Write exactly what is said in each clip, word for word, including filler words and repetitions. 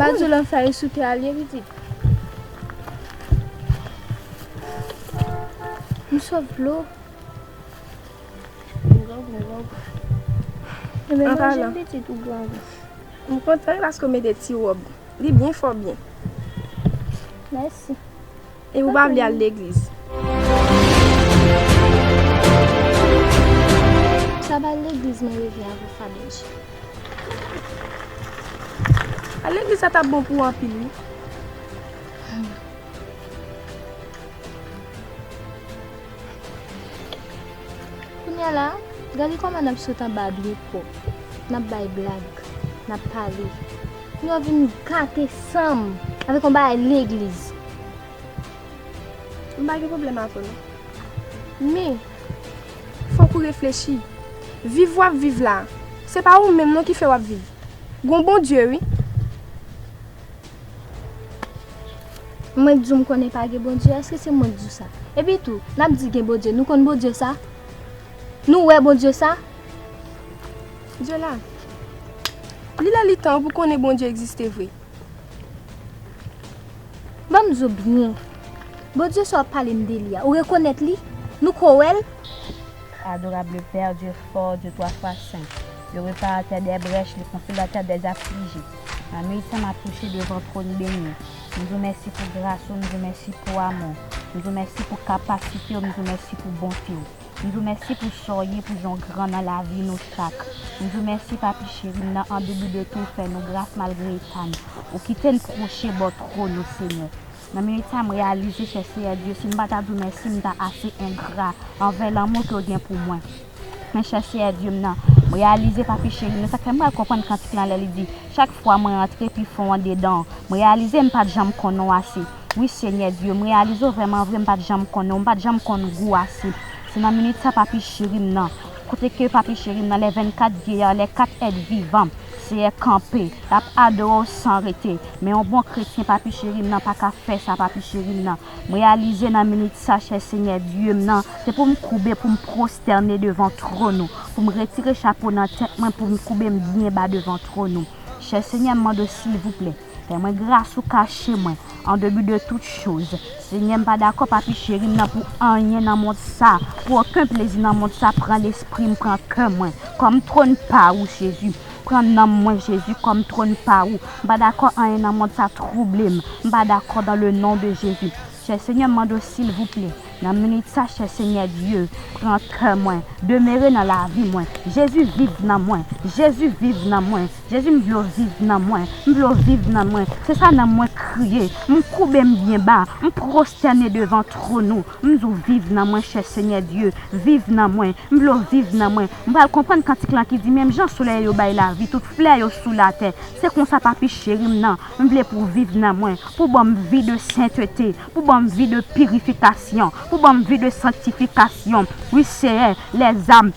Pa di w lanfè e sou tè a l ye, pitit. M swaf dlo. M grangou, m grangou. Ebyen, manje m, pitit, ou grangou. M kontan paske w mete ti wòb. Li byen fò byen. Mèsi. E ou pa vle al legliz? Sa pa legliz mwen reve avè w, Fabèj. Al legliz sa t ap bon pou ou anpil, wi. Kounye a la, gade kòman n ap sot anba byen pwòp. N ap bay blag, n ap pale. Kounye a w vin gate san m avèk yon bagay legliz. M pa gen pwoblèm avè w non. Men, fòk ou reflechi. Viv w ap viv la, se pa ou menm non ki fè w ap viv. Gon Bondye wi. Mwen di w m konnen pa gen Bondye, èske se mwen k di w sa? Epi tou, n ap di gen Bondye, nou konn Bondye sa? Nou wè Bondye sa? Dyola, li lè li tan pou konnen Bondye egziste vre. Ban m di w byen, Bondye sa w ap pale m de li a, ou rekonèt li? Nou ko wè l? Adorable Père, Dieu fort, Dieu trois fois saint, le réparateur des brèches, le consolateur des affligés. Nan minit sa m apwoche devan twòn beni w. M di w mèsi pou gras ou, m di w mèsi pou amou w. M di w mèsi pou kapasite w, m di w mèsi pou bonte w. M di w mèsi pou sa w ye, pou jan w gran nan lavi nou chak. M di w mèsi, papi cheri m nan, an debi de tou, w fè nou gras malgre eta n. Ou kite n pwoche bò twòn ou, Senyè. Nan minit sa, m reyalize, chè Seyè Dye, si m pa ta di w mèsi, m ta ase engra anvè lanmou ke w gen pou mwen. Men chè Seyè Dye m nan, m reyalize, papi cheri m nan, sa k fè m pral konprann kantik lan lè li di, chak fwa mwen antre pi fon andedan w, m reyalize m pa t janm konnen w ase. Wi, Senyè Dye, m reyalize w vrèman vre, m pa t janm konnen w, m pa t janm konn gou w ase. Se nan minit sa, papi cheri m nan, kote ke papi cheri m nan, les vingt-quatre vieillards, les quatre êtres vivants, Seyè, kanpe, l ap adore w san rete. Men yon bon kretyen, papi cheri m nan, pa ka fè sa, papi cheri m nan. M reyalize nan minit sa, chè Senyè Dye m nan, se pou m koube, pou m pwostène devan twòn ou, pou m retire chapo nan tèt mwen, pou m koube m byen ba devan twòn ou. Chè Senyè, m mande w, silvouplè, fè mwen gras ou kache mwen, an debi de tout choz. Senyè, m pa dakò, papi cheri m nan, pou anyen nan mond sa, pou okenn plezi nan mond sa pran lespri m, pran kè mwen, kòm twòn pa ou, Jezi. Pran nanm mwen, Jezi, kòm twòn pa ou. M pa dakò anyen nan mond sa twouble m. M pa dakò dans le nom de Jésus. Chè Senyè, m mande w, silvouplè, nan minit sa, chè Senyè Dye, pran kè mwen, demere nan lavi mwen. Jezi, viv nan mwen. Jezi, viv nan mwen. Jezi, m vle w viv nan mwen. M vle w viv nan mwen. Se sa nanm mwen kriye. M koube m byen ba. M pwostène devan twòn ou. M di w, viv nan mwen, chè Senyè Dye. Viv nan mwen. M vle w viv nan mwen. M pral konprann kantik lan ki di, menm jan solèy yo bay lavi tout flè yo sou latè, se konsa, papi cheri m nan, m vle pou w viv nan mwen, pou w ban m vi de sentete, pou w ban m vi de pirifikasyon, pou w ban m vi de sanktifikasyon. Wi, Seyè, lèzam.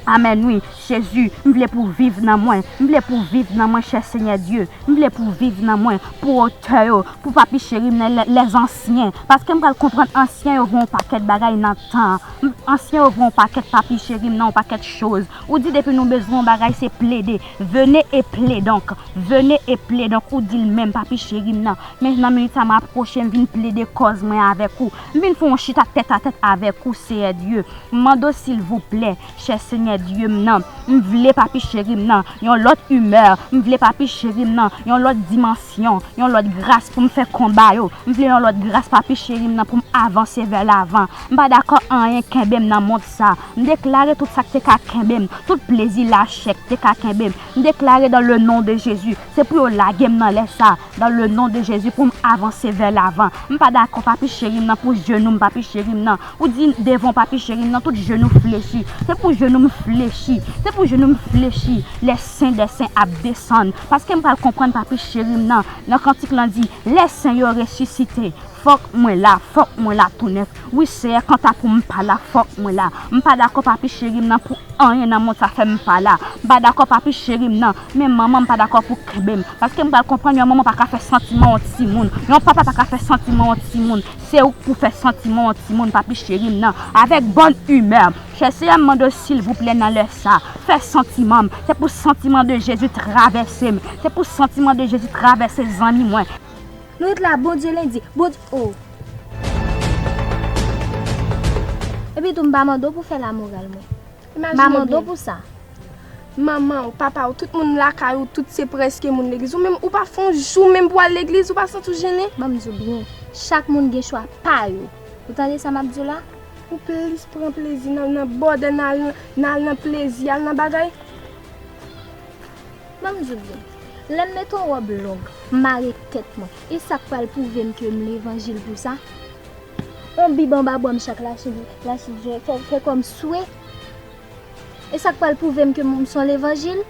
Amèn, wi, Jezi, m vle pou w viv nan mwen, m vle pou w viv nan mwen, chè Senyè Dye. M vle pou w viv nan mwen, pou otè yo, pou papi cheri m nan, lè, lèzansyen. Paske m pral konprann ansyen yo voye yon pakèt bagay nan tan an. M, ansyen yo voye yon pakèt papi cheri m nan, yon pakèt choz. Ou di depi nou bezwen yon bagay, se plede. Venez et plaidons. Venez et plaidons. Ou di l menm, papi cheri m nan. Men nan minit sa, m apwoche, m vin plede kòz mwen avèk ou. M vin fè yon chita tèt a tèt avèk ou, Seyè Dye. M mande w silvouplè, chè Senyè Dye m nan, m vle papi cheri m nan yon lòt imè, m vle papi cheri m nan yon lòt dimansyon, yon lòt gras pou m fè konba yo, m vle yon lòt gras papi cheri m nan pou m avanse vè lavan. M pa dakò anyen kenbe m nan mond sa. M deklare tout sa k te ka kenbe m, tout plezi lachè k te ka kenbe m, m deklare dans le nom de Jésus, se pou yo lage m nan lè sa. Dans le nom de Jésus, pou m avanse vè lavan. M pa dakò, papi cheri m nan, pou jenou m, papi cheri m nan. Ou di devan w, papi cheri m nan, tout jenou flechi. Se pou jenou m flechi. Se pou jenou m flechi. Les saints des saints ap desann. Paske m pral konprann, papi cheri m nan, nan kantik lan di, les saints yo resisite. Fòk mwen la, fòk mwen la tou nèf. Wi, Seyè, kanta pou m pa la, fòk mwen la. M pa dakò, papi cheri m nan, pou anyen nan mond sa fè m pa la. M pa dakò, papi cheri m nan. Men manman m pa dakò pou kenbe m. Paske m pral konprann yon manman pa ka fè santiman yon timoun. Yon papa pa ka fè santiman yon timoun. Se ou k pou fè santiman yon timoun, papi cheri m nan. Avèk bòn imè. Chè Seyè, m mande w, silvouplè, nan lè sa, fè santiman m. Se pou santiman de Jezi travèse m. Se pou santiman de Jezi travèse zanmi mwen. Nou ret la, Bondye lendi, Bondye, oh. Epi tou, m pa mande w pou fè lamoral mwen. M pa mande w pou sa. Manman w, papa w, tout moun lakay ou, tout se prèske moun legliz. Ou menm, ou pa fè yon jou menm pou al legliz, ou pa santi w jennen? Ban m di w byen, chak moun gen chwa pa yo. Ou tande sa m ap di w la? Ou plis pran plezi nan, nan bòdè, nan al, nan al nan plezi, al nan bagay. Ban m di w byen, lè m mete yon wòb long, m mare tèt mwen, e sa k pral pwouve m ke m levanjil pou sa? Yon bib anba bra m chak lachil, lachil jwe, fè, fè kò m swe. E sa k pral pwouve m ke m se yon levanjil?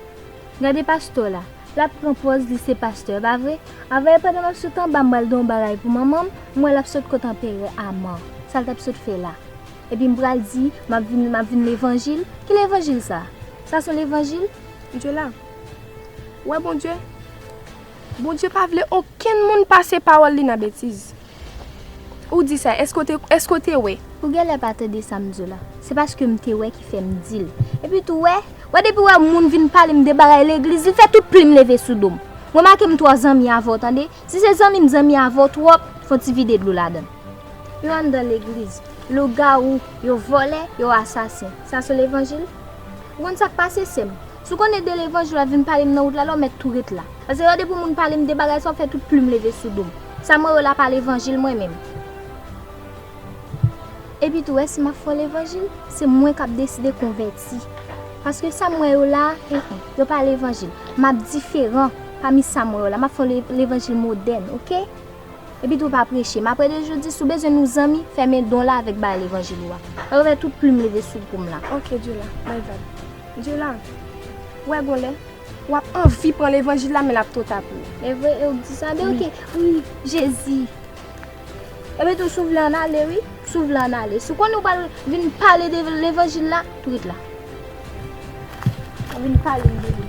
Gade pastè la, l ap pran pòz li se pastè, pa vre? Avè, pandan m ap sot anba, m pral di yon bagay pou manman m, m wè l ap sot kot anperè Aman. Sa l t ap sot fè la? Epi m pral di, m ap vin, m ap vin levanjil. Ki levanjil sa? Sa se yon levanjil? Dyola, w wè Bondye? Bondye pa vle okenn moun pase pawòl li nan betiz. Ou di sa, èske w te, èske w te wè? Ou genlè pa tande sa m di w la. Se paske m te wè ki fè m di l. Epi tou, wè, wè depi w wè moun vin pale m de bagay legliz, li fè tout plim leve sou do m. Remake m twò zanmi avè w, tande. Si se zanmi m zanmi avè w twòp, fè yon ti vide dlo ladan l. Yo anndan legliz, lougawou, yo vòlè, yo asasen. Sa se levanjil? Ou konn sa k pase, sè m? Si w konnen de levanjil w ap vin pale m nan wout la, la w mèt tou ret la. Paske yo depi moun pale m de bagay sa, w fè tout plim leve sou do m. Sa m wè yo la pa levanjil mwen menm. Epi tou, wè si m ap fè w levanjil, se mwen k ap deside konvèti. Paske sa m wè yo la, en, en, yo pa levanjil. M ap diferan pami sa m wè yo la. M ap fè w le-, levanjil modèn, oke? Epi tou pa preche m. Apre de jodi, si w bezwen nou zanmi, fèmen don la avèk bagay levanjil ou a. Yo fè tout plim leve sou kou m la. Oke, Dyola, bay vag. Dyola, w wè gon lè, w ap anvi pran levanjil la, men l ap twò ta pou ou. E vre, e w di sa, de oke. Wi, Jezi. Epi tou, si w vle ann ale, wi. Si w vle ann ale. Si w konnen w pral vin pale de levanjil la, tou ret la. Ou vin pale m de levanjil.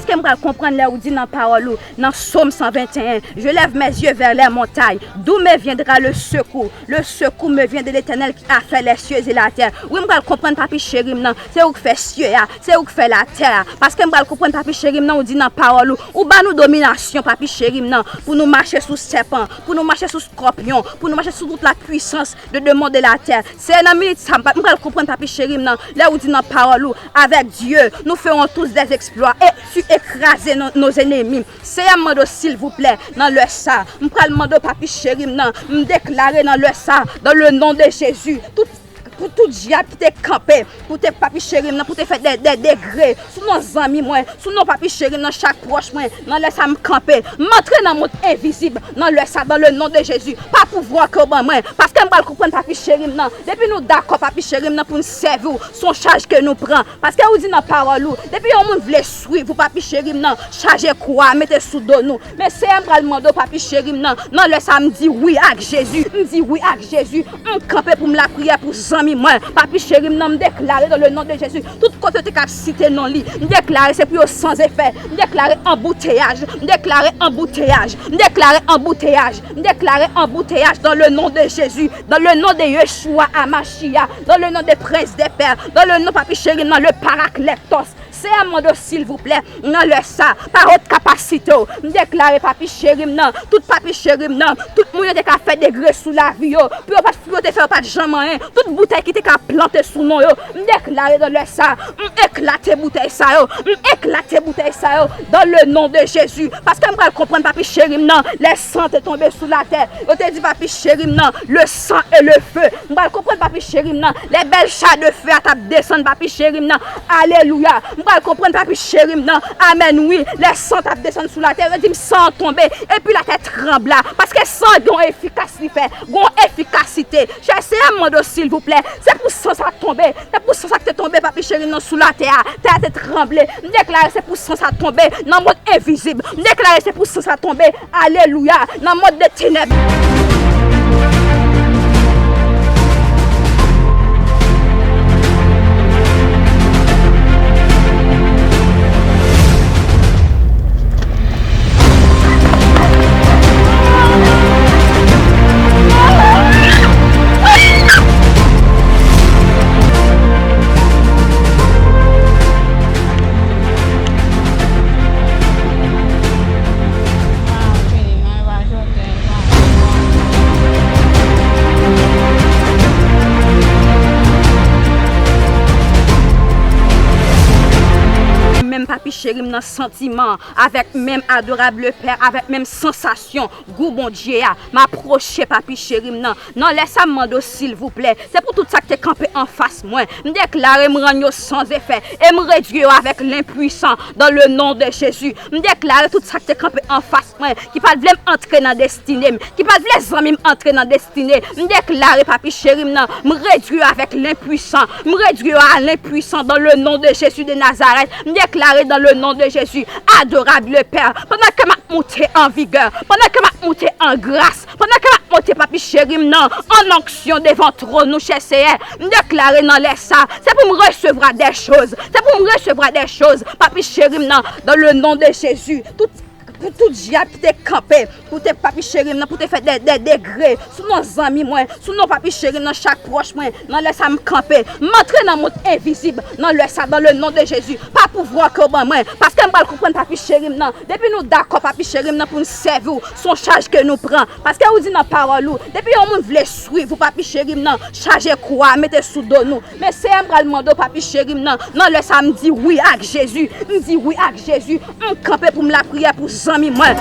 Èske m pral konprann lè ou di nan pawòl ou, nan Sòm san venteyen, Je lève mes yeux vers les montagnes, d'où me viendra le secours? Le secours me vient de l'Éternel qui a fait les cieux et la terre. Wi, m pral konprann, papi cheri m nan, se ou k fè sye a, se ou k fè latè a. Paske m pral konprann, papi cheri m nan, ou di nan pawòl ou, ou ba nou dominasyon, papi cheri m nan, pou nou mache sou sèpan, pou nou mache sou skòpyon, pou nou mache sou tout la pwisans de demon de latè. Se nan minit sa, m pa-, m pral konprann, papi cheri m nan, lè ou di nan pawòl ou, avec Dieu, nous ferons tous des exploits, et tu écrases nos, nos ennemis. Seyè, m mande w, silvouplè, nan lè sa, m pral mande w, papi cheri m nan, m deklare nan lè sa, dans le nom de Jésus, tout, pou tout dyab ki te kanpe, pou te, papi cheri m nan, pou te fè de, de degre sou non zanmi mwen, sou non papi cheri m nan, chak pwòch mwen, nan lè sa m kanpe, m antre nan mond envizib, nan lè sa, dans le nom de Jésus, pa pouvwa ke w ban mwen, paske m pral konprann papi cheri m nan, depi nou dakò papi cheri m nan pou n sèvi w, se yon chaj ke nou pran, paske ou di nan pawòl ou, depi yon moun vle swiv ou papi cheri m nan, chaje kwa a, mete sou do nou, men Seyè m pral mande w papi cheri m nan, nan lè sa m di wi ak Jezi, m di wi ak Jezi, m kanpe pou m lapriyè pou zanmi mwen. Papi cheri m nan, m deklare dans le nom de Jésus, tout kote yo te ka site non li, m deklare se pou yo san efè, m deklare anbouteyaj, m deklare anbouteyaj, m deklare anbouteyaj, m deklare anbouteyaj dans le nom de Jésus, dans le nom de Yeshua Amashia, dans le nom de Prince des Pères, dans le nom papi cheri m nan, le Parakletos. Seyè m mande w silvouplè, nan lè sa, pa wòt kapasite w, m deklare papi cheri m nan, tout papi cheri m nan, tout moun yo te ka fè degre sou lavi yo, pou yo pa t, pou yo te fè yo pa t janm anyen, tout boutèy ki te ka plante sou non yo, m deklare nan lè sa, m eklate boutèy sa yo, m eklate boutèy sa yo, dans le nom de Jésus, paske m pral konprann papi cheri m nan, lè san te tonbe sou latè, yo te di papi cheri m nan, le sang et le feu, m pral konprann papi cheri m nan, lè bèl cha de fè a t ap desann papi cheri m nan, alelouya, m pral konprann papi cheri m nan, amèn wi, lè san t ap desann sou latè, yo di m san an tonbe, epi latè tranbla, paske san gen yon efikas li fè, gen yon efikasite, chè Seyè m mande w silvouplè, se pou san sa tonbe, se Pou san sa k te tonbe, papi cheri m nan, sou latè a, tè a te tranble. M deklare se pou san sa tonbe nan mond envizib. M deklare se pou san sa tonbe, alelouya, nan mond de tenèb. Menm papi cheri m nan santiman, avèk menm adorab Pè, avèk menm sansasyon, gou Bondye a, m apwoche papi cheri m nan. Nan lè sa m mande w silvouplè, se pou tout sa k te kanpe anfas mwen. M deklare m rann yo san efè e m redwi yo avèk lenpwisan dans le nom de Jésus. M deklare tout sa k te kanpe anfas mwen, ki pa t vle m antre nan destine m, ki pa t vle zanmi m antre nan destine, m deklare papi cheri m nan, m redwi yo avèk lenpwisan, m redwi yo a lenpwisan dans le nom de Jésus de Nazareth. M deklare dans le nom de Jésus, adorab Pè, pandan ke m ap moute an vigè, pandan ke m ap moute an gras, pandan ke m ap moute papi cheri m nan, an onksyon devan twòn ou chè Seyè, m deklare nan lè sa, se pou m resevwa de choz, se pou m resevwa de choz, papi cheri m nan, dans le nom de Jésus, tout, pou tout dyab ki te kanpe, pou te papi cheri m nan, pou te fè de, de degre sou non zanmi mwen, sou non papi cheri m nan, chak pwòch mwen, nan lè sa m kanpe, m antre nan mond envizib, nan lè sa, dans le nom de Jésus, pa pouvwa ke w ban mwen, paske m pral konprann papi cheri m nan, depi nou dakò papi cheri m nan pou n sèvi w, se yon chaj ke nou pran, paske ou di nan pawòl ou, depi yon moun vle swiv ou papi cheri m nan, chaje kwa a, mete sou do nou, men Seyè m pral mande w papi cheri m nan, nan lè sa m di wi ak Jezi, m di wi ak Jezi, m kanpe pou m lapriyè pou zanmi mwen.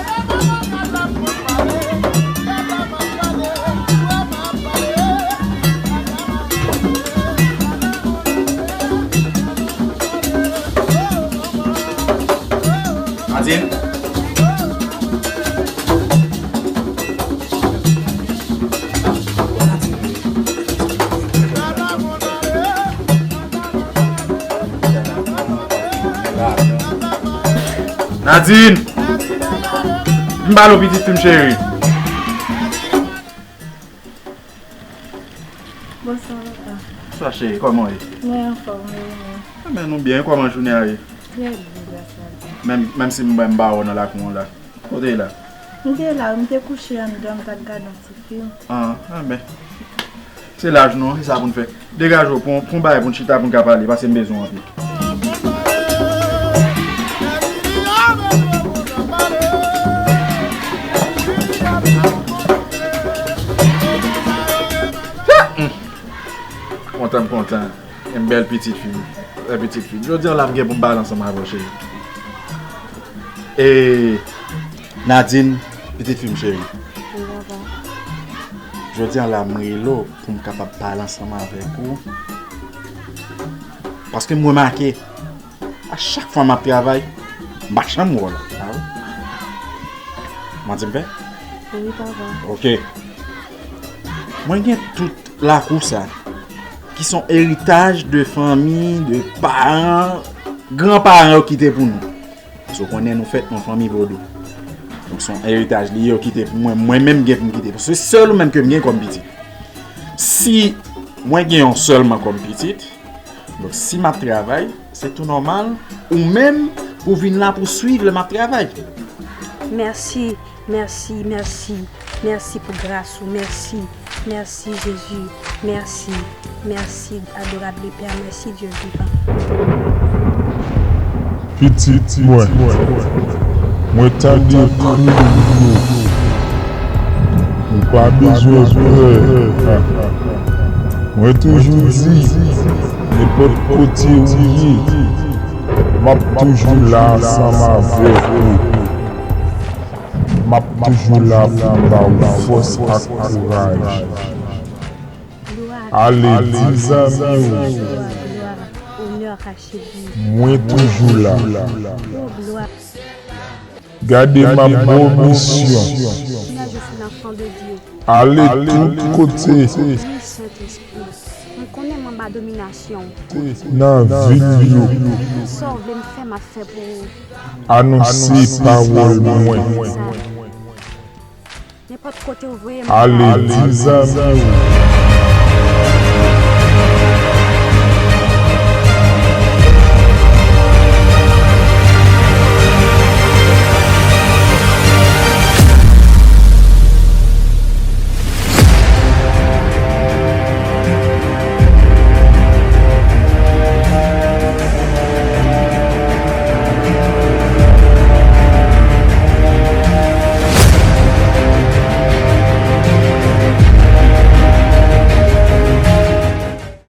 Nadine. Nadine! Vin ba nou pitit fi m cheri. Bonswa, papa. Bonswa, cheri. Kòman w ye? Mwen anfòm, wi, mwen. Enben, nou byen. Kòman jounen an ye? Trè byen, gras a Dye. Menm, menm si m, m ba w nan lakou an la. Kote w ye la? M te la, m te kouche anndan, m t ap gade yon ti fim. Ah, enben. Se laj nou an, se sa pou n fè. Degaje w, pran, pran bagay pou n chita, pou n ka pale, paske m bezwen w anpil. Kontan m kontan. M bèl pitit fi m. Bèl pitit fi m. Jodi a la m gen pou m pale ansanm avè w, cheri. E Nadine, pitit fi m cheri. Wi, papa. Jodi a la m rele w pou m kapab pale ansanm avèk ou. Paske m remake, a chak fwa m ap travay, m pa janm wè w la. A wi. Manti m fè? Wi, papa. Ok. Mwen gen tout lakou sa, ki se yon eritaj de fanmi, de paran, granparan yo kite pou nou. Paske w konnen nou fèt nan fanmi vodou. Donk, se yon eritaj li ye, yo kite pou mwen, mwen menm gen pou m kite. Paske se sèl ou menm ke m gen kòm pitit. Si mwen gen yon sèlman kòm pitit, donk, si m ap travay, se tou nòmal, ou menm, pou vin la pou swiv lè m ap travay. Mèsi, mèsi, mèsi. Mèsi pou gras ou. Mèsi. Mèsi, Jezi. Mèsi. Mèsi, adorab Pè. Mèsi, Dye vivan. Pitit mwen, mwen tande kri w. Ou pa bezwen pè. Mwen toujou di, nenpòt kote ou ye, m ap toujou la ansanm avèk ou. M ap toujou la pou m ba ou fòs ak kouraj. Ale, di zanmi w, mwen toujou la. Gade, m ap ba w misyon. Ale tout kote. Dominasyon. Nan vil yo. Sa w vle m fè, m ap fè pou ou. Anonse pawòl mwen. Nenpòt kote w voye m. Ale di zanmi w.